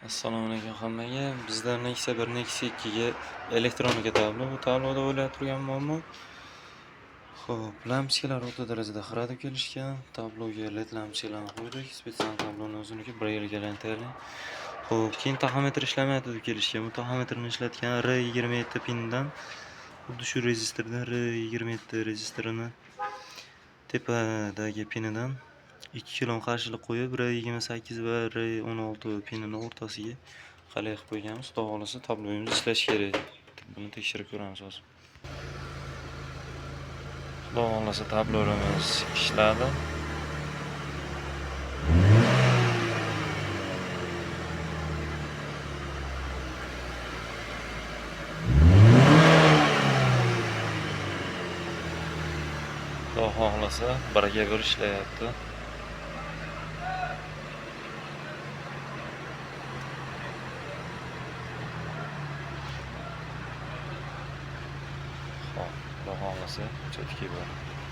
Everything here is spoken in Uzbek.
Assalomu alaykum hammaga. Bizda Nexia 1, Nexia 2 ga elektronika tablo. Bu tabloda o'ylab turgan muammo. Xo'p, lampochkalar o'rta darajada xira deb kelishgan. Tabloga LED lampochkalarni qo'ydik. Spetsial tabloni o'ziniki 1 yil garantiyali. Xo'p, keyin taxometr ishlamayapti deb kelishgan. Bu taxometrni ishlatgan R27 pindan xuddi shu registrdan R27 registrini tepadagi pinidan 2 kilo qarshilik qo'yib R28 va R16 pinini o'rtasiga qalay qilib qo'yganmiz. Xudo xohlasa tabloimiz ishlashi kerak. Buni tekshirib ko'ramiz hozir. Xudo xohlasa tabloimiz ishladi. Xudo xohlasa birga bir ishlayapti. Xo'p, xudo xohlasa chetga bo'ladi.